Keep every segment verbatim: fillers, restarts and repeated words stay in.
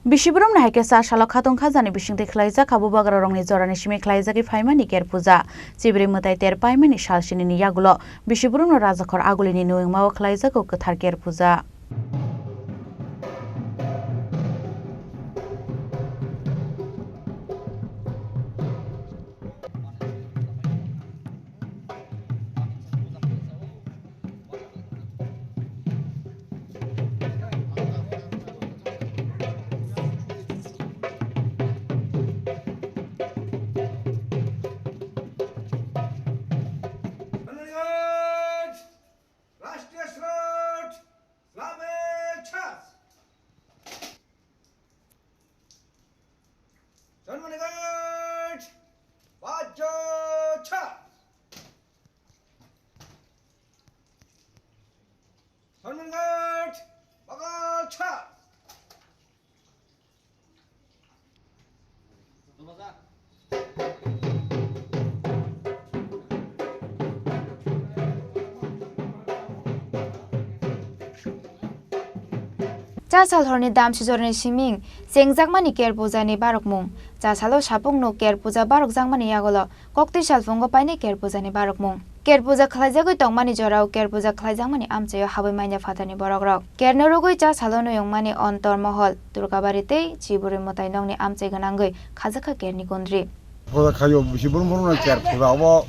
Bisi burumni hai khe cha salo khatong khajani bisingtwi khlaijak kha bubagra rokni jorani simi khlaijagwi phaimani Ker puja. Chibri mwtai ter paimani sal sinini yagulo bisi burumno rajakhor agulini nuwingmao khlaijago kwthar Ker puja. Rashtriya Srot, Islamic Church. Shanmaniganj, Bajjo Church. Shanmaniganj, Bagal Church. Cha sal horni dam sijorni siming chengjakmani Ker puja ni barokmung. Cha salo sapung no Ker puja barokjakmani yagulo koktwi salpungo painai Ker puja ni barokmung. Ker puja khlaijagwi tongmani jorao Ker puja khlaijakmani amchaio habwi manya phatarni borokrok. Kerno rwgwi cha salo nuyungmani Ontor Mohol, Durgabari tei Chiburi mwtai nokni amchai gwnangwi khajakha Kerni kundri. Puja khaio bisi burung burung no Ker puja obo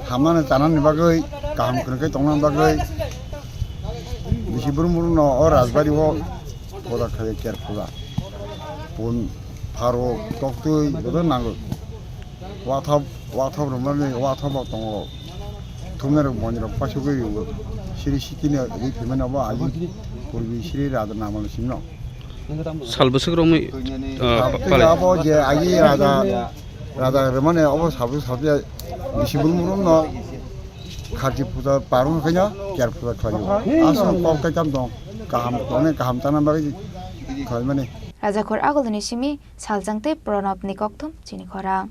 hamnani chanani bagwi, kaham kwrwngkhe tongnani bagwi bisi burung burung no o Rajbari o puja khaio Ker puja. Pun, pharo, toktwi joto nango. Wathop, wathop rwmani, wathop bo tongo. Thumnairok, bonirok pasugwi ringo. Siri sikini ri phimani obo aji purbi siri raja namani simno. Sal bwswk romwi, ah, Sal palai. Abo je aji raja, raja rwmani obo sal bwswk sal bwswk bisi burung burung no kharchi puja parung khaino Ker puja khlaio. Aswk kok kaitam dong. Kaham, onek kaham chana bagwi khlaimani. Rajakhor agulini simi Saljang tei Pranabni kokthum chini khorang.